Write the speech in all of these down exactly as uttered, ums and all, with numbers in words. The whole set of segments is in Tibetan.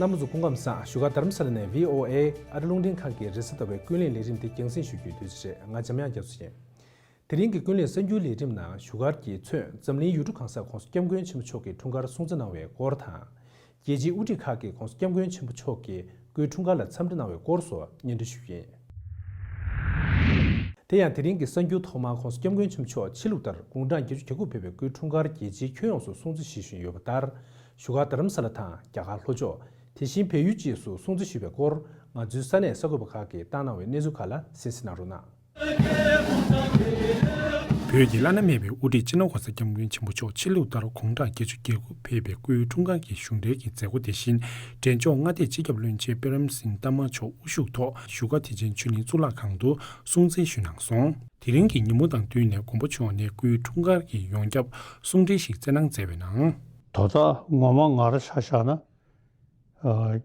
རྣམ་པ་ཚོ་སྐུ་ཁམས་བཟང་། བཞུགས་སྒར་རྡ་རམ་ས་ལ་ནས་བྷི་ཨོ་ཨེ་ཨ་རི་རླུང་འཕྲིན་ཁང་གི་རེས་གཟའ་ཟླ་བའི་ཀུན་གླེང་ལས་རིམ་དེ་རྒྱང་སྲིང་ཞུ་རྒྱུའི་དུས་ཚོད་རེད། ང་འཇམ་དབྱངས་རྒྱ་མཚོ་ཡིན། དེ་རིང་གི་ཀུན་གླེང་གསར་འགྱུར་ལས་རིམ་ནང་བཞུགས་སྒར་གྱི་མཚོན་འཛམ་གླིང་ཡུལ་གྲུ་གང་སར་༸གོང་ས་༸སྐྱབས་མགོན་ཆེན་པོ་མཆོག་གི་འཁྲུངས་སྐར་སྲུང་བརྩི་གནང་བའི་སྐོར་དང་། རྒྱལ་སྤྱིའི་དབུ་ཁྲིད་ཁག་གིས་༸གོང་ས་༸སྐྱབས་མགོན་ཆེན་པོ་མཆོག་གི་སྐུའི་འཁྲུངས་སྐར་ལ་འཚམས་འདྲི་གནང་བའི་སྐོར་སོགས་སྙན་སྒྲོན་ཞུ་རྒྱུ་ཡིན། དེ་ཡང་དེ་རིང་གི་གསར་འགྱུར་ཐོག་མར་༸གོང་ས་༸སྐྱབས་མགོན་ཆེན་པོ་མཆོག་ཕྱི་ལུགས་ལྟར་དགུང་གྲངས་བརྒྱད་ཅུ་གྱ་དགུ་ཕེབས་པའི་སྐུའི་འཁྲུངས་སྐར་རྒྱལ་སྤྱིའི་ཁྱོན་ཡོངས་སུ་སྲུང་བརྩི་ཞུ་བཞིན་ཡོད་པ་ལྟར། བཞུགས་སྒར་རྡ་རམ་ས་ལ་དང་རྒྱ་གར་ལྷོ་ཕྱོགས། དེ་བཞིན་བལ་ཡུལ་བཅས་སུ་སྲུང་བརྩི་ཞུས་པའི་སྐོར། ང་ཚོའི་ས་གནས་གསར་འགོད་པ་ཁག་གིས་བཏང་གནང་བའི་གནས་ཚུལ་ཁག་ལ་གསན་གཟིགས་གནང་རོགས་གནང་། བོད་ཀྱི་བླ་ན་མེད་པའི་དབུ་ཁྲིད་སྤྱི་ནོར་༸གོང་ས་༸སྐྱབས་མགོན་ཆེན་པོ་མཆོག་ཕྱི་ལུགས་ལྟར་དགུང་གྲངས་བརྒྱད་ཅུ་གྱ་དགུ་ཕེབས་པའི་སྐུའི་འཁྲུངས་སྐར་གྱི་གཞུང་འབྲེལ་གྱི་མཛད་སྒོ་དེ་བཞིན། འབྲས་ལྗོངས་མངའ་སྡེའི་སྤྱི་ཁྱབ་བློན་ཆེན་པད་རམ་སིང་ཏཱ་མ་མཆོག་དབུ་བཞུགས་ཐོག་བཞུགས་སྒར་བདེ་ཆེན་ཆོས་གླིང་གཙུག་ལག་ཁང་དུ་སྲུང་བརྩི་ཞུས་གནང་སོང་། དེ་རིང་གི་ཉིན་མོ་དང་བསྟུན་ནས་མགོན་པོ་མཆོག་ནས་སྐུའི་འཁྲུངས་སྐར་གྱི་ཡོངས་ཁྱབ་གསུང་འཕྲིན་ཞིག་བསྩལ་གནང་མཛད་པའི་ནང་། དོ་བདག་ངོ་མ་ང་རང་ཆ་བཞག་ན། ཨ།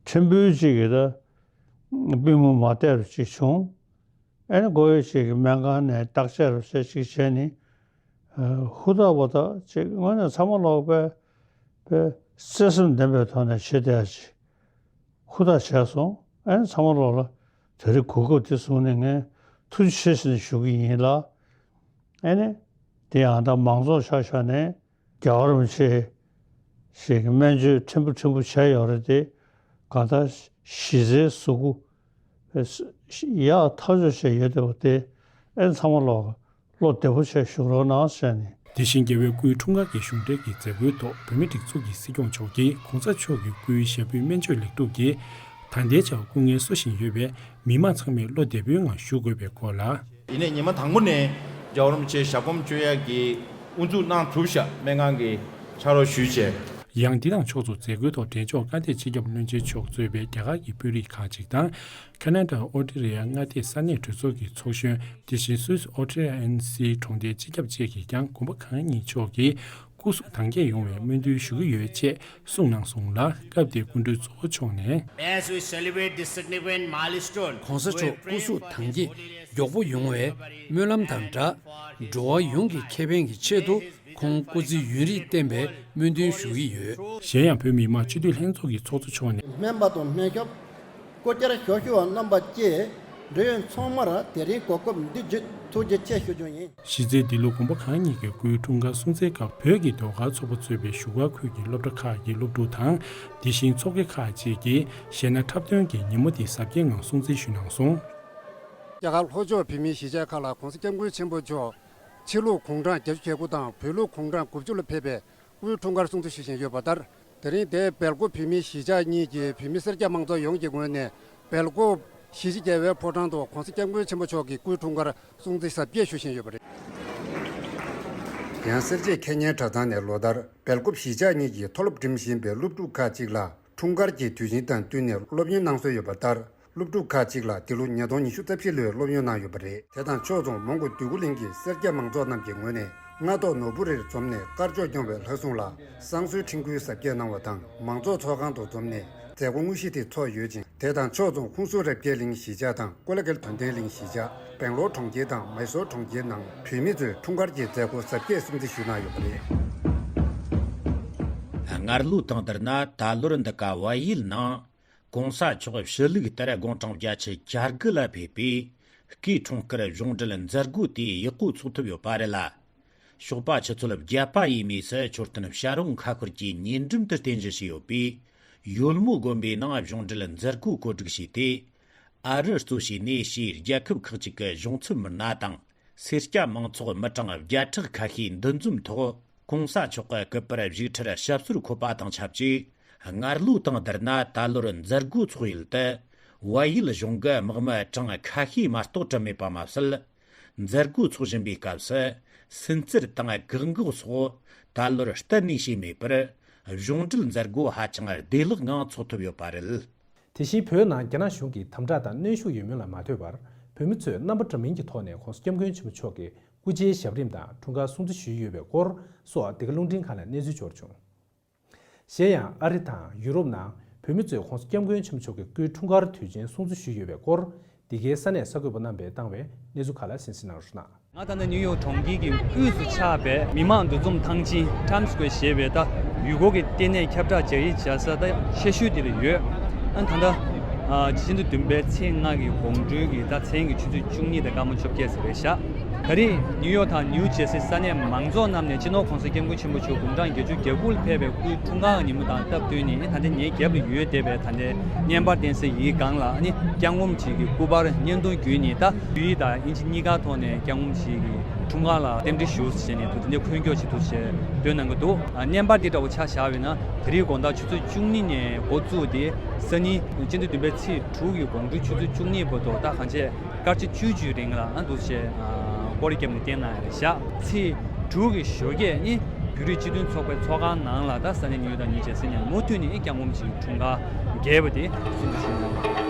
ཕྲན་བུ་གཅིག་གིས་ད་པུས་མོ་མ་བཏེག་རུ་གཅིག་བྱུང་། ཨ་ནི་མགོ་ཡོད་གཅིག་གིས་སྨན་ཁང་ནས་བརྟག་དཔྱད་རུ་བྱས་གཅིག་བྱས་ནི། ཨ། ཧུར་ཐག་པོ་ད་གཅིག་དངོས་གནས་ཚང་མ་ལོག་པའི་པའི་བརྩེ་སེམས་ལྡན་པའི་ཐོག་ནས་བྱེད་བསྡད་ཡ་གཅིག་ཧུར་ཐག་བྱས་སོང་། ཨ་ནི་ཚང་མ་ལོག་ལ་དེ་རིང་གོ་སྐབས་དེ་བཟུང་ནས་ངས་ཐུགས་རྗེ་ཆེ་ཟེར་ནས་ཞུ་གི་ཡིན་ལ། ཨ་ནི་དེ་ཡང་ད་མང་ཚོགས་ཆ་བཞག་ནས། རྒྱལ་བ་རིན་པོ་ཆེ་ཞིག་གི་སྨན་བཅོས་ཕྲན་བུ་ཕྲན་བུ་བྱས་ཡོད་རེད་དེ། གང་ལྟར་གཞི་རྩའི་གཟུགས་པོ་ཡག་ཐག་ཆོད་བྱས་ཡོད་བསྡད་པ་དེ་ཨེ་ཚང་མ་ལོག་བློ་བདེ་པོ་བྱས་བཞུགས་རོགས་གནང་ཟེར་ནས། དེ་བཞིན་རྒྱལ་བའི་སྐུའི་འཁྲུངས་སྐར་གྱི་གཞུང་འབྲེལ་གྱི་མཛད་སྒོའི་ཐོག་བོད་མིའི་སྒྲིག་འཛུགས་ཀྱི་སྲིད་སྐྱོང་མཆོག་གིས་༸གོང་ས་མཆོག་གི་སྐུའི་ཞབས་པུས་སྨན་བཅོས་ལེགས་གྲུབ་ཀྱིས་ད་ལྟའི་ཆར་སྐུ་ངལ་གསོ་བཞིན་ཡོད་པའི་མི་མང་ཚང་མས་བློ་བདེ་པོའི་ངང་བཞུགས་དགོས་པའི་སྐོར་ལ། ཡིན་ནའི་ཉི་མ་དང་པོ་ནས་རྒྱལ་བ་རིན་པོ་ཆེའི་ཞབས་གོམ་བཅོལ་ཡག་གི་དབུ་འཛུགས་གནང་གྲུབ་ཤག་སྨན་ཁང་གི་ཕྱག་རོགས་ཞུས་བྱས། ཡང་འདི་དང་ཕྱོགས་སུ་མཛད་སྒོའི་ཐོག་འབྲས་ལྗོངས་མངའ་སྡེའི་སྤྱི་ཁྱབ་བློན་ཆེན་མཆོག་གཙོས་པའི་རྒྱ་གར་གྱི་དཔོན་རིགས་ཁག་ཅིག་དང་། ཁ་ན་ཌ་ཨོ་སྟྲེ་ལི་ཡ་མངའ་སྡེའི་ས་གནས་གྲོས་ཚོགས་ཀྱི་ཚོགས་གཞོན། དེ་བཞིན་སུད་སི་ཨོ་སྟྲེ་ལི་ཡ་ཨན་སིའི་གྲོང་སྡེའི་སྤྱི་ཁྱབ་བཅས་ཀྱིས་ཀྱང་མགོན་པོ་གང་ཉིད་མཆོག་གི་སྐུ་གཟུགས་དྭངས་སྐྱེད་ཡོང་བའི་སྨོན་འདུན་ཞུ་གི་ཡོད་ཅེས་གསུངས་གནང་སོང་ལ། སྐབས་དེའི་སྐུ་མགྲོན་གཙོ་བོ་མཆོག་ནས། As we celebrate this significant milestone, ༸གོང་ས་མཆོག་སྐུ་གཟུགས་དྭངས་སྐྱེད་མགྱོགས་པོ་ཡོང་བའི་སྨོན་ལམ་དང་སྦྲགས། འགྲོ་བ་ཡོངས་ཀྱི་ཁེ་ཕན་གྱི་ཆེད་དུ་ཁོང་སྐུ་ཚེ་ཡུན་རིང་བརྟན་པའི་སྨོན་འདུན་ཞུ་གི་ཡོད། གཞན་ཡང་བོད་མི་མང་སྤྱི་འཐུས་ལྷན་ཚོགས་ཀྱི་ཚོགས་གཙོ་མཆོག་ནས། སྨན་པ་དང་སྨན་ཞབས། སྐུ་བཅར་ཞུ་བཞིན་པ་རྣམ་པ་བཅས་འབྲེལ་ཡོད་ཚང་མར་དེ་རིང་གོ་སྐབས་འདི་བརྒྱུད་ཐུགས་རྗེ་ཆེ་ཞུ་རྒྱུ་ཡིན། གཞི་རྩའི་འདི་ལོ་མགོན་པོ་གང་ཉིད་ཀྱི་སྐུའི་འཁྲུངས་སྐར་སྲུང་བརྩིའི་སྐབས། བོད་ཀྱི་ཟློས་གར་ཚོགས་པ་གཙོས་པའི་བཞུགས་སྒར་ཁུལ་གྱི་སློབ་གྲྭ་ཁག་གི་སློབ་ཕྲུག་དང་། དེ་བཞིན་ཚོགས་སྡེ་ཁག་ཅིག་གིས་གཞས་སྣ་འཁྲབ་སྟོན་གྱིས་ཉིན་མོ་འདི་གཟབ་རྒྱས་ངང་སྲུང་བརྩི་ཞུས་གནང་སོང་། རྒྱ་གར་ལྷོ་ཕྱོགས་བོད་མིའི་གཞིས་ཆགས་ཁག་ལ་༸གོང་ས་༸སྐྱབས་མགོན་ཆེན་པོ་མཆོག་ཕྱི་ལུགས་དགུང་གྲངས་བརྒྱད་ཅུ་གྱ་དགུ་དང་བོད་ལུགས་དགུང་གྲངས་དགུ་བཅུ་ལ་ཕེབས་པའི་སྐུའི་འཁྲུངས་སྐར་སྲུང་བརྩི་ཞུ་བཞིན་ཡོད་པ་ལྟར། དེ་རིང་དེ་སྦེལ་ཀོབ་བོད་མིའི་གཞིས་ཆགས་གཉིས་ཀྱི་བོད་མི་སེར་སྐྱ་མང་ཚོགས་ཡོངས་ཀྱི་ངོས་ནས་སྦེལ་ཀོབ་གཞིས་བྱེས་རྒྱལ་བའི་ཕོ་བྲང་དུ་༸གོང་ས་༸སྐྱབས་མགོན་ཆེན་པོ་མཆོག་གི་སྐུའི་འཁྲུངས་སྐར་སྲུང་བརྩི་གཟབ་རྒྱས་ཞུ་བཞིན་ཡོད་པ་རེད། ཡང་སེར་བྱེས་ཁེ་ཉེན་གྲྭ་ཚང་ནས་ལོ་ལྟར་སྦེལ་ཀོབ་གཞིས་ཆགས་གཉིས་ཀྱི་མཐོ་སློབ་འགྲིམ་བཞིན་པའི་སློབ་ཕྲུག་ཁག་ཅིག་ལ། འཁྲུངས་སྐར་གྱི་དུས་ཆེན་དང་བསྟུན་ནས་སློབ་ཡོན་གནང་སྲོལ་ཡོད་པ་ལྟར། སློབ་ཕྲུག་ཁག་ཅིག་ལ་འདི་ལོ་ཉིས་སྟོང་ཉི་ཤུ་རྩ་བཞི་ལོའི་སློབ་ཡོན་གནང་ཡོད་པ་རེད། དེ་དང་ཕྱོགས་མཚུངས་མོན་གྷོ་འདོད་རྒུ་གླིང་གི་སེར་སྐྱ་མང་ཚོགས་རྣམས་ཀྱི་ངོས་ནས་སྔ་ཐོག་ནོར་བུ་རིར་འཛོམས་ནས་དཀར་ཕྱོགས་སྐྱོང་བའི་ལྷ་སྲུང་ལ་བསང་གསོལ་ཕྲེང་སྐུའི་གཟབ་རྒྱས་གནང་བ་དང་། མང་ཚོགས་ཚོགས་ཁང་དུ་འཛོམས་ནས་མཛད་སྒོ་དངོས་གཞི་དེ་ཚོགས་ཡོད་ཅིང་། དེ་དང་ཕྱོགས་མཚུངས་ཧུན་སུར་རབ་རྒྱས་གླིང་གཞིས་ཆགས་དང་ཀོ་ལ་གྷལ་དོན་ལྡན་གླིང་གཞིས་ཆགས། སྦེང་ལོར་གྲོང་ཁྱེར་དང་མའི་སོར་གྲོང་ཁྱེར་ནང་བོད་མི་ཚོས་འཁྲུངས་སྐར་གྱི་མཛད་སྒོ་གཟབ་རྒྱས་སྲུང་བརྩི་ཞུས་གནང་ཡོད་པ་རེད། སྔར་ལོའི་སྟེང་བསྡུར་ན་ད་ལོར་འདི་ག་བལ་ཡུལ་ནང་གོང་ས་མཆོག་ཕྱི་ལུགས་ལྟར་དགུང་གྲངས་བརྒྱད་ཅུ་གྱ་དགུ་ལ་ཕེབས་པའི་སྐུའི་འཁྲུངས་སྐར་གཞུང་འབྲེལ་མཛད་སྒོ་དེ་ཡག་པོ་ཚོགས་ཐུབ་ཡོད་པ་རེད་ལ། ཞོགས་པ་ཆུ་ཚོད་བརྒྱད་པ་ཡས་མས་སུ་མཆོད་རྟེན་བྱ་རུང་མཁའ་འཁོར་གྱི་ཉེ་འགྲམ་དུ་རྟེན་གཞི་བྱས་ཡོད་པའི་ཡོལ་མོ་དགོན་པའི་ནང་གཞུང་འབྲེལ་མཛད་སྒོ་གོ་སྒྲིག་བྱས་ཏེ། ཨ་རི་གཙོས་བྱས་ནས་ཕྱིའི་རྒྱལ་ཁབ་ཁག་ཅིག་གི་གཞུང་ཚབ་མི་སྣ་དང་། སེར་སྐྱ་མང་ཚོགས་མི་གྲངས་བརྒྱ་ཕྲག་ཁ་ཤས་འདུ་འཛོམས་ཐོག་གོང་ས་མཆོག་གི་སྐུ་པར་བཞུགས་ཁྲིར་ཞབས་སོར་འཁོད་པ་དང་ཆབས་ཅིག་སྔར་ལོའི་སྟེང་བསྡུར་ན་ད་ལོར་མཛད་སྒོ་ཚོགས་ཡུལ་དུ་བལ་ཡུལ་གཞུང་གི་དམག་མི་གྲངས་ཁ་ཤས་མ་གཏོགས་བཀྲམ་མེད་པ་མ་ཟད། མཛད་སྒོ་ཚོགས་བཞིན་པའི་སྐབས་སུ་སུན་གཙེར་དང་བཀག་འགོག་སོགས་ད་ལོར་གཏན་ནས་བྱས་མེད་པར། གཞུང་འབྲེལ་མཛད་སྒོ་ཧ་ཅང་བདེ་བླག་ངང་ཚོགས་ཐུབ་ཡོད་པ་རེད། དེ་བཞིན་བོད་ནང་རྒྱ་ནག་གཞུང་གི་དམ་དྲག་དང་གནོན་ཤུགས་ཡོད་མེད་ལ་མ་ལྟོས་པར། བོད་མི་ཚོས་རྣམ་པ་འདྲ་མིན་གྱི་ཐོག་ནས་༸གོང་ས་༸སྐྱབས་མགོན་ཆེན་པོ་མཆོག་གི་སྐུ་ཕྱྭའི་ཞབས་རིམ་དང་། འཁྲུངས་སྐར་སྲུང་བརྩི་ཞུས་ཡོད་པའི་སྐོར་སོགས་འདི་ག་རླུང་འཕྲིན་ཁང་ལ་གནས་ཚུལ་འབྱོར་བྱུང་། གཞན་ཡང་ཨ་རི་དང་ཡུ་རོབ་ནང་བོད་མི་ཚོས་༸གོང་ས་༸སྐྱབས་མགོན་ཆེན་པོ་མཆོག་གི་སྐུའི་འཁྲུངས་སྐར་དུས་ཆེན་སྲུང་བརྩི་ཞུས་ཡོད་པའི་སྐོར། འདི་གའི་ས་གནས་གསར་འགོད་པ་རྣམ་པས་བཏང་བའི་གནས་ཚུལ་ཁག་ལ་གསན་གཟིགས་གནང་རོགས་གནང་། ང་ད་ལྟ་ནིའུ་ཡོག་གྲོང་ཁྱེར་གྱི་དབུས་སུ་ཆགས་པའི་མི་མང་འདུ་འཛོམས་ཐང་ཆེན་Times Square་ཞེས་པའི་ད་ཡུལ་སྐོར་གྱི་ལྟེ་གནས་ཁྱབ་བསྒྲགས་སྦྱང་ཡིག་བྱ་ས་ད་ཆེ་ཤོས་དེ་ལ་ཡོད། ཨ་ད་ལྟ་ཨ་ཕྱི་ཟླ་བདུན་པའི་ཚེས་ལྔ་གི་དགོང་དྲོའི་གི་ད་མཚན་གྱི་ཆུ་ཚོད་བཅུ་གཉིས་དང་སྐར་མ་བཅོ་བརྒྱད་ཙམ་རེད་ཤག་ད་རེས་ནིའུ་ཡོག་དང་ནིའུ་ཇེ་སི་ས་གནས་མང་ཚོགས་རྣམས་ནས་སྤྱི་ནོར་༸གོང་ས་༸སྐྱབས་མགོན་ཆེན་པོ་མཆོག་དགུང་གྲངས་བརྒྱད་ཅུ་གྱ་དགུ་ལ་ཕེབས་པའི་སྐུའི་འཁྲུངས་སྐར་ཉིན་མོ་དང་སྟབས་བསྟུན་ནས་ད་ལྟ་ངའི་རྒྱབ་ལ་ཡོད་བསྡད་པའི་ད་ལྟའི་བརྙན་པར་བསྟན་སའི་ཡི་གེ་སྒང་ལ་ཨ་ནི་སྐྱབས་མགོན་རིན་པོ་ཆེ་གི་སྐུ་པར་བརྙན་ཐུང་བརྒྱུད་ནས་ད་བོད་ཡིག་དང་དབྱིན་ཇི་གཉིས་ཀ་ཐོག་ནས་སྐྱབས་མགོན་རིན་པོ་ཆེ་གི་འཁྲུངས་སྐར་ལ་རྟེན་འབྲེལ་ཞུ་ཟེར་ནས་དུ་དེ་འདྲའི་འཁོད་འཁྱོག་ཅིག་འདུག་ཅེས་བཏོན་གནང་གི་འདུག་ཨ་བརྙན་པར་འདི་འདྲ་བོ་ཆ་བཞག་པ་ཡིན་ན་དེ་རིང་དགོང་དག་ཆུ་ཚོད་བཅུ་གཉིས་ནས་འགོ་བཙུགས་ཏེ་སང་ཉིན་སྤྱི་ཟླ་བདུན་པའི་ཚེས་དྲུག་གི་དགོང་དྲོའི་ཆུ་ཚོད་བཅུ་གཉིས་བར་དུ་ད་གང་ཆེ་སྐར་ཆ་བཅུ་བཅུའི་རིང་ལ་ཨ་འདུག་ཅེས་ཨ་སྐོར་ར་བརྒྱབ་ནས་བསྟན་གནང་ཡོད་རེད་ཤག་ཚེས་དྲུག་གི་ཞོགས་ཀས་ནི་བོད་རིགས་སྤྱི་མཐུན་ཚོགས་པའི་ཚོགས་ཁང་ནང་ལ་ད་ས་གནས་ནིའུ་ཡོག་དང་ནིའུ་ཇེ་སི་ནས་མུ་མཐུད་ནས་སྐྱབས་མགོན་རིན་པོ་ཆེའི་འཁྲུངས་སྐར་རྒྱས་པ་དེ་སྲུང་བརྩི་ཞུ་གནང་།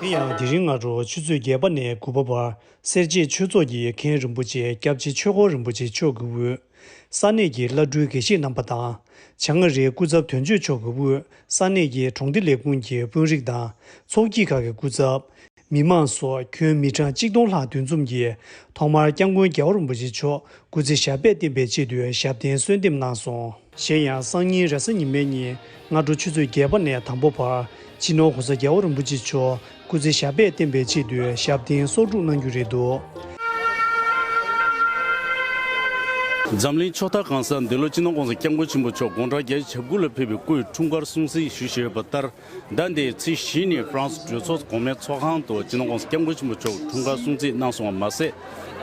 ཡིན་ཡང་དེ་རིང་སྔ་དྲོ་ཆུ་ཚོད་བརྒྱད་པ་ནས་དགུ་པ་བར་སེར་བྱེས་ཆོས་ཚོགས་ཀྱི་མཁན་རིན་པོ་ཆེ་སྐྱབས་རྗེ་ཆོས་འཁོར་རིན་པོ་ཆེ་མཆོག་གི་དབུས། ས་གནས་ཀྱི་བླ་སྤྲུལ་དགེ་བཤེས་རྣམ་པ་དང་། བྱང་ཨ་རིའི་སྐུ་ཚབ་དོན་གཅོད་མཆོག་གི་དབུས། ས་གནས་ཀྱི་གྲོང་སྡེ་ལས་ཁུངས་ཀྱི་དཔོན་རིགས་དང་། ཚོགས་སྐྱིད་ཁག་གི་སྐུ་ཚབ། མི་མང་སོགས་ཁྱོན་མི་གྲངས་གཅིག་སྟོང་ལྷག་འདུ་འཛོམས་ཀྱིས་ཐོག་མར་སྐྱབས་མགོན་རྒྱལ་བ་རིན་པོ་ཆེ་མཆོག་སྐུ་ཚེ་ཞབས་པད་བརྟན་པའི་ཆེད་དུ་ཞབས་བརྟན་གསོལ་འདེབས་གནང་སོང་། གཞན་ཡང་སང་ཉིན་རེས་གཟའ་ཉི་མའི་ཉིན་སྔ་དྲོ་ཆུ་ཚོད་བརྒྱད་པ་ནས་དང་པོ་བར་སྤྱི་ནོར་༸གོང་ས་༸རྒྱལ་བ་རིན་པོ་ཆེ་མཆོག་སྐུ་ཚེ་ཞབས་པད་བརྟན་པའི་ཆེད་དུ་ཞབས་བརྟན་གསོག་སྒྲུབ་གནང་རྒྱུ་རེད་འདུག་འཛམ་གླིང་ཕྱོགས་མཐའ་གང་སར་འདི་ལོ་སྤྱི་ནོར་༸གོང་ས་༸སྐྱབས་མགོན་ཆེན་པོ་མཆོག་དགུང་གྲངས་བརྒྱད་ཅུ་གྱ་དགུ་ལ་ཕེབས་པའི་སྐུའི་འཁྲུངས་སྐར་སྲུང་བརྩི་ཞུ་བཞིན་ཡོད་པ་ལྟར། ཟླ་འདིའི་ཚེས་བཞི་ཉིན་ཧྥ་རན་སི་གྲོས་ཚོགས་གོང་མའི་ཚོགས་ཁང་དུ་སྤྱི་ནོར་༸གོང་ས་༸སྐྱབས་མགོན་ཆེན་པོ་མཆོག་འཁྲུངས་སྐར་སྲུང་བརྩི་གནང་སོང་བ་མ་ཟད།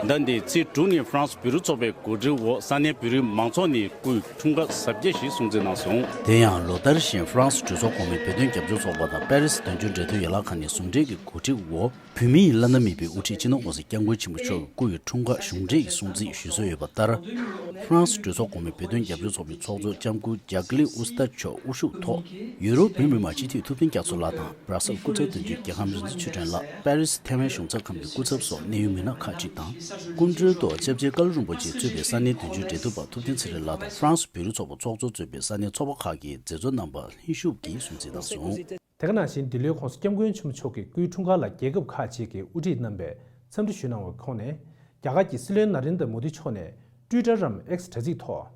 ཟླ་འདིའི་ཚེས་དྲུག་ཉིན་ཧྥ་རན་སི་བོད་རིགས་ཚོགས་པའི་གོ་སྒྲིག་འོག་ས་གནས་བོད་རིགས་མང་ཚོགས་ནས་སྐུའི་འཁྲུངས་སྐར་གཟབ་རྒྱས་ཤིག་སྲུང་བརྩི་གནང་སོང་། དེ་ཡང་ལོ་ལྟར་བཞིན་ཧྥ་རན་སི་གྲོས་ཚོགས་གོང་མའི་བོད་དོན་རྒྱབ་སྐྱོར་ཚོགས་པ་དང་པེ་རི་སི་དོན་གཅོད་འབྲེལ་མཐུད་ཡན་ལག་ཁང་ནས་ཟུང་འབྲེལ་གྱི་གོ་སྒྲིག་འོག་བོད་མིའི་བླ་ན་མེད་པའི་དབུ་ཁྲིད་སྤྱི་ནོར་༸གོང་ས་༸སྐྱབས་མགོན་ཆེན་པོ་མཆོག་གི་སྐུ་ཡི་འཁྲུངས་སྐར་གཞུང་འབྲེལ་གྱི་སྲུང་བརྩི་ཞུ་སྲོལ་ཡོད་པ་ལྟར། ཧྥ་རན་སི་གྲོས་ཚོགས་གོང་མའི་བོད་དོན་རྒྱབ་སྐྱོར་ཚོགས་པའི་ཚོགས་གཙོ་ལྕམ་སྐུ་ཇག་ལི་ཨུ་སྟར་མཆོག་དབུ་བཞུགས་ཐོག་ཡུ་རོབ་བོད་མི་མང་སྤྱི་འཐུས་ཐུབ་བསྟན་རྒྱ་མཚོ་ལགས་དང་། སྦྲ་སེལ་སྐུ་ཚབ་དོན་གཅོད་རྒྱལ་ཁམས་རིག་འཛིན་ཆོས་སྒྲོན་ལགས། པེ་རི་སི་ཐེ་ཝན་གཞུང་ཚབ་ཁང་གི་སྐུ་ཚབ་སོགས་གནད་ཡོད་མི་སྣ་ཁག་ཅིག་དང་། སྐུ་མགྲོན་དུ་སྐྱབས་རྗེ་ཀར་རིན་པོ་ཆེ་གཙོས་པའི་ས་གནས་དོན་གཅོད་འབྲེལ་མཐུད་པ་ཐུབ་བསྟན་ཚེ་རིང་ལགས་དང་། ཧྥ་རན་སི་བོད་རིགས་ཚོགས་པ་ཚོགས་གཙོ་གཙོས་པའི་ས་གནས་ཚོགས་པ་ཁག་གི་མཛད་གཙོ་རྣམ་པ་ལྷན་ཞུགས་ཀྱིས་སྲུང་བརྩི་གནང་སོང་། དེ་ག་ནང་བཞིན་འདི་ལོའི་༸གོང་ས་༸སྐྱབས་མགོན་ཆེན་པོ་མཆོག་གི་སྐུའི་འཁྲུངས་སྐར་ལ་རྒྱལ་ཁབ་ཁག་ཅིག་གི་དབུ་ཁྲིད་རྣམ་པས་འཚམས་འདྲི་ཞུས་གནང་བའི་ཁོངས་ནས། རྒྱ་གར་གྱི་སྲིད་བློན་ན་རེན་དྲ་མོ་དི་མཆོག་ནས་ཊུའི་ཊར་རམ་ཨེག་སི་དྲ་ཚིགས་ཐོག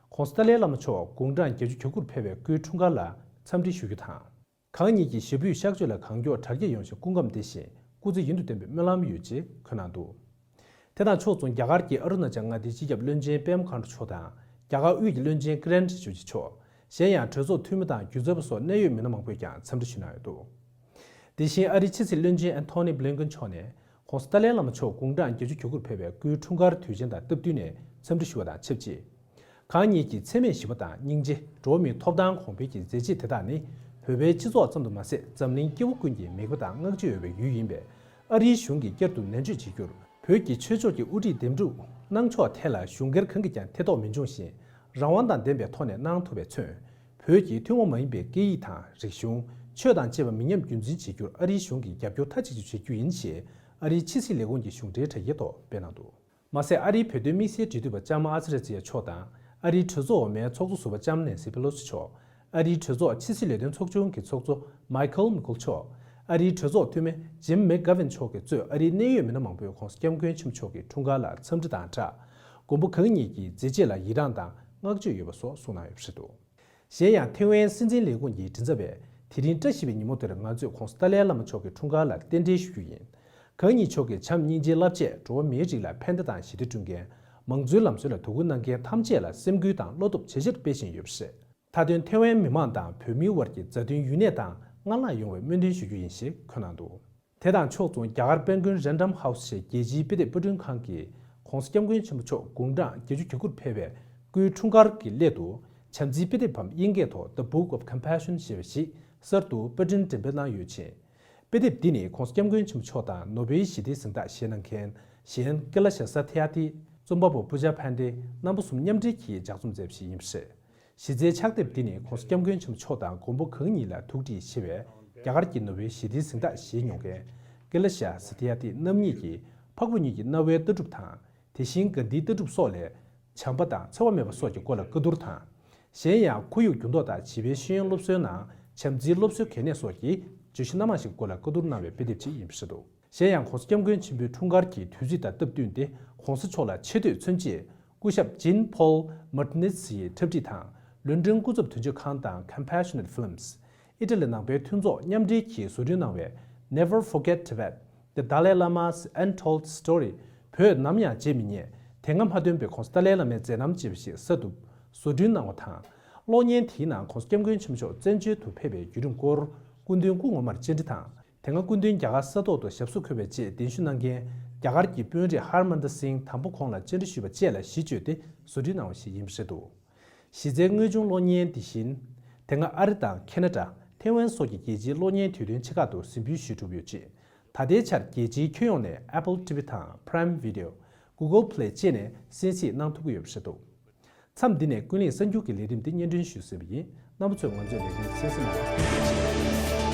༸གོང་ས་ཏཱ་ལའི་བླ་མ་མཆོག་དགུང་གྲངས་བརྒྱད་ཅུ་གྱ་དགུར་ཕེབས་པའི་སྐུའི་འཁྲུངས་སྐར་ལ་འཚམས་འདྲི་ཞུ་རྒྱུ་དང་། གང་ཉིད་ཀྱི་ཞབས་པུས་གཤགས་བཅོས་ལ་གང་མགྱོགས་དྲག་སྐྱེད་ཡོང་ཕྱིར་སྐུ་ཁམས་བདེ་ཞིང་སྐུ་ཚེ་ཡུན་དུ་བརྟན་པའི་སྨོན་ལམ་ཡོད་ཅེས་འཁོད་གནང་འདུག་དེ་དང་ཕྱོགས་མཚུངས་རྒྱ་གར་གྱི་ཨ་རུ་ན་ཅལ་མངའ་སྡེའི་སྤྱི་ཁྱབ་བློན་ཆེན་པད་མ་མཁའ་འགྲོ་མཆོག་དང་རྒྱ་གར་དབུས་ཀྱི་བློན་ཆེན་ཀི་རེན་རིན་པོ་ཆེ་མཆོག་གཞན་ཡང་གྲོས་ཚོགས་འཐུས་མི་དང་སྒྱུ་རྩལ་པ་སོགས་གནད་ཡོད་མི་སྣ་མང་པོས་ཀྱང་འཚམས་འདྲི་ཞུས་གནང་ཡོད་འདུག་དེ་བཞིན་ཨ་རིའི་ཕྱི་སྲིད་བློན་ཆེན་ཨན་ཐོ་ནི་བྷི་ལིན་ཀེན་མཆོག་ནས་༸གོང་ས་ཏཱ་ལའི་བླ་མ་མཆོག་དགུང་གྲངས་བརྒྱད་ཅུ་གྱ་དགུར་ཕེབས་པའི་སྐུའི་འཁྲུངས་སྐར་དུས་ཆེན་དང་སྟབས་བསྟུན་ནས་འཚམས་འདྲི་ཞུ་བ་དང་ཆབས་ཅིག་གང་ཉིད་ཀྱི་འཚེ་མེད་ཞི་བ་དང་སྙིང་རྗེ། འགྲོ་བ་མིའི་ཐོབ་ཐང་གོང་འཕེལ་གྱི་མཛད་རྗེས་དེ་དག་ནི་བོད་པའི་སྤྱི་ཚོགས་ཙམ་དུ་མ་ཟད་འཛམ་གླིང་སྐྱེ་བོ་ཀུན་གྱི་མོས་པ་དང་བསྔགས་བརྗོད་ཡོད་པའི་ཡུལ་ཡིན་པས། ཨ་རིའི་གཞུང་གིས་བསྐྱར་དུ་ནན་བརྗོད་བྱེད་རྒྱུར་བོད་ཀྱི་ཆོས་ཕྱོགས་ཀྱི་དབུ་ཁྲིད་འདེམས་སྒྲུག་གནང་ཕྱོགས་ཐད་ལ་གཞུང་སྒེར་གང་གིས་ཀྱང་ཐེ་གཏོགས་མི་འབྱུང་ཞིང་། རང་དབང་དང་ལྡན་པའི་ཐོག་ནས་གནང་ཐུབ་པས་མཚོན། བོད་ཀྱི་ཐུན་མོང་མ་ཡིན་པའི་སྐད་ཡིག་དང་རིག་གཞུང་། ཆོས་དང་བཅས་པ་མི་ཉམས་རྒྱུན་འཛིན་བྱེད་རྒྱུར་ཨ་རིའི་གཞུང་གིས་རྒྱབ་སྐྱོར་མཐའ་གཅིག་ཏུ་བྱེད་རྒྱུ་ཡིན་ཞེས་ཨ་རིའི་ཕྱི་སྲིད་ལས་ཁུངས་ཀྱི་གཞུང་འབྲེལ་དྲ་རྒྱའི་ཐོག་སྤེལ་གནང་འདུག་མ་ཟད་ཨ་རིའི་བོད་དོན་དམིགས་བསལ་འབྲེལ་མཐུད་པ་ལྕམ་ཨ་ཛི་རེ་ཛི་ཡ་མཆོག་དང་ཨ་རིའི་གྲོས་ཚོགས་འོག་མའི་ཚོགས་གཙོ་ཟུར་པ་ལྕམ་ནེན་སི་པེ་ལོ་སི་མཆོག་ཨ་རིའི་གྲོས་ཚོགས་ཕྱི་སྲིད་ལས་དོན་ཚོགས་ཆུང་གི་ཚོགས་གཙོ་མའི་ཁལ་མེ་ཀོལ་མཆོག་ཨ་རིའི་གྲོས་ཚོགས་འཐུས་མི་ཇིམ་མེག་གྷ་ཝིན་མཆོག་གིས་གཙོས་ཨ་རིའི་གནད་ཡོད་མི་སྣ་མང་པོས་༸གོང་ས་༸སྐྱབས་མགོན་ཆེན་པོ་མཆོག་གི་འཁྲུངས་སྐར་ལ་འཚམས་འདྲི་དང་སྦྲགས། མགོན་པོ་གང་ཉིད་ཀྱི་མཛད་རྗེས་ལ་ཡི་རངས་དང་བསྔགས་བརྗོད་ཡོད་པ་སོགས་གསུངས་གནང་ཡོད་པ་རེད་འདུག་གཞན་ཡང་ཐེ་ཝན་སྲིད་འཛིན་ལས་ཁུངས་ཀྱི་མགྲིན་ཚབ་པས་དེ་རིང་བཀྲ་ཤིས་པའི་ཉིན་མོ་དེར་ང་ཚོས་༸གོང་ས་ཏཱ་ལའི་བླ་མ་མཆོག་གི་འཁྲུངས་སྐར་ལ་རྟེན་འབྲེལ་ཞུ་རྒྱུ་ཡིན། གང་ཉིད་མཆོག་གི་བྱམས་སྙིང་རྗེའི་རླབས་ཆས་འགྲོ་བ་མིའི་རིགས་ལ་ཕན་བདེ་དང་ཞི་བདེ་བསྐྲུན་མཁན། མང་གཙོའི་ལམ་སྲོལ་ལ་དོ་ཁུར་གནང་མཁན་ཐམས་ཅད་ལ་སེམས་འགུལ་དང་བློ་སྟོབས་ཇེ་ཆེར་སྤེལ་བཞིན་ཡོད་པ་རེད། མཐའ་དོན་ཐེ་ཝན་མི་མང་དང་བོད་མིའི་དབར་གྱི་མཛའ་མཐུན་ཡུན་གནས་དང་སྔར་ལྷག་ཡོང་བའི་སྨོན་འདུན་ཞུ་རྒྱུ་ཡིན་ཞེས་འཁོད་གནང་འདུག་དེ་དང་ཕྱོགས་མཚུངས་རྒྱ་གར་པེང་གོན་རན་ཌམ་ཧའུ་སི་ཞེས་རྒྱལ་སྤྱིའི་དཔེ་དེབ་པར་སྐྲུན་ཁང་གིས་༸གོང་ས་༸སྐྱབས་མགོན་ཆེན་པོ་མཆོག་དགུང་གྲངས་བརྒྱད་ཅུ་གྱ་དགུར་ཕེབས་པའི་སྐུའི་འཁྲུངས་སྐར་གྱི་སླད་དུ་བྱམས་བརྩེའི་དཔེ་དེབ་བམ་དབྱིན་སྐད་ཐོག་The Book of Compassion ཞེས་པ་ཞིག་གསར་དུ་པར་སྐྲུན་འགྲེམས་སྤེལ་གནང་ཡོད་ཅིང་། དཔེ་དེབ་འདི་ནི་༸གོང་ས་༸སྐྱབས་མགོན་ཆེན་པོ་མཆོག་དང་ནོ་བེལ་ཞི་བདེའི་གཟེངས་རྟགས་བཞེས་གནང་མཁན་གཞན་ཀེ་ལ་ཤ་ས་ཐི་ཨ་ཐི། རྩོམ་པ་པོ་པུ་ཇ་ཕན་ཏེ་རྣམ་པ་གསུམ་མཉམ་འབྲེལ་གྱིས་ལྗགས་རྩོམ་མཛད་པ་ཞིག་ཡིན་པ་རེད། གཞི་རྩའི་ཕྱག་དེབ་འདི་ནི་༸གོང་ས་༸སྐྱབས་མགོན་ཆེན་པོ་མཆོག་དང་མགོན་པོ་གང་ཉིད་ལ་ཐུགས་འདྲིས་ཆེ་བའི་རྒྱ་གར་གྱི་ནོ་བེལ་ཞི་བདེའི་གཟེངས་རྟགས་བཞེས་མྱོང་མཁན་ཀེ་ལ་ཤ་ས་ཐི་ཨ་ཐི་རྣམ་གཉིས་ཀྱིས་འཕགས་པ་གཉིས་ཀྱི་རྣ་བའི་ལྟ་གྲུབ་དང་། དེ་བཞིན་གྷན་དྷིའི་ལྟ་གྲུབ་སོགས་ལས། བྱམས་པ་དང་འཚེ་བ་མེད་པ་སོགས་ཀྱི་སྐོར་ལ་བཀའ་བསྡུར་དང་། གཞན་ཡང་ཁོར་ཡུག་འགྱུར་ལྡོག་དང་བྱིས་པའི་ཤེས་ཡོན་སློབ་གསོའི་ནང་བྱམས་བརྩེའི་སློབ་གསོའི་གལ་གནད་སོགས་ཀྱི་ བརྗོད་གཞི་སྣ་མང་ཞིག་སྐོར་ལ་བཀའ་བསྡུར་གནང་བའི་དཔེ་དེབ་ཅིག་ཡིན་པ་རེད་འདུག་གཞན་ཡང་༸གོང་ས་༸སྐྱབས་མགོན་ཆེན་པོའི་འཁྲུངས་སྐར་གྱི་དུས་ཚིགས་དང་སྟབས་བསྟུན་ཏེ་༸གོང་ས་མཆོག་ལ་ཆེ་བསྟོད་མཚོན་ཆེད་སྐུ་ཞབས་Jean-Paul Martinez ཡི་འཁྲབ་ཁྲིད་དང་། ལོན་ཌོན་སྐུ་ཚབ་དོན་གཅོད་ཁང་དང་Compassionate Films། ཨི་ཊ་ལི་ནང་པའི་མཐུན་ཚོགས་མཉམ་འབྲེལ་གྱིས་བཟོ་སྐྲུན་གནང་བའི་Never Forget Tibet, The Dalai Lama's Untold Story བོད་ནམ་ཡང་བརྗེད་མི་ཉན། དེ་སྔ་མ་ཐོན་པའི་༸གོང་ས་ཏཱ་ལའི་བླ་མའི་མཛད་རྣམ་ཅེས་པ་ཞིག་གསར་དུ་བཟོ་སྐྲུན་གནང་བ་དང་། གློག་བརྙན་དེའི་ནང་༸གོང་ས་༸སྐྱབས་མགོན་ཆེན་པོ་མཆོག་བཙན་བྱོལ་དུ་ཕེབས་པའི་བརྒྱུད་རིམ་སྐོར་སྐུ་མདུན་སྐུ་ངོ་མར་བཅར་འདྲི་དང་། དེ་སྔ་སྐུ་མདུན་རྒྱ་གར་ས་ཐོག་ཏུ་ཞབས་སོར་འཁོད་པའི་རྗེས་གདན་ཞུ་གནང་མཁན་རྒྱ་གར་གྱི་དཔོན་རིགས་ཧར་མན་དར་སིང་དང་པོ་ཁོང་ལ་བཅར་འདྲི་ཞུས་པ་བཅས་ལ་གཞི་བཅོལ་ཏེ་བཟོ་སྐྲུན་གནང་བ་ཞིག་ཡིན་པ་རེད་འདུག་གཞི་རྩའི་དངོས་བྱུང་གློག་བརྙན་འདི་བཞིན། དེ་སྔ་ཨ་རི་དང་ཁེ་ན་ཌ། ཐེ་ཝན་སོགས་ཀྱི་རྒྱལ་སྤྱིའི་གློག་བརྙན་དུས་སྟོན་ཆེ་ཁག་ཏུ་གཟིགས་འབུལ་ཞུས་གྲུབ་ཡོད་ཅེས། ད་ལྟའི་ཆར་རྒྱལ་སྤྱིའི་ཁྱོན་ཡོངས་ནས་Apple T V དང་Prime Video། Google Play བཅས་ནས་གསན་གཟིགས་གནང་ཐུབ་ཀྱི་ཡོད་པ་རེད་འདུག་མཚམས་འདི་ནས་ཀུན་གླེང་གསར་འགྱུར་གྱི་ལས་རིམ་འདི་སྙན་སྒྲོན་ཞུས་ཟིན་པ་ཡིན། རྣམ་པ་ཚོས་ང་ཚོའི་ལས་རིམ་གསན་གཟིགས་གནང་བར་ཐུགས་རྗེ་ཆེ།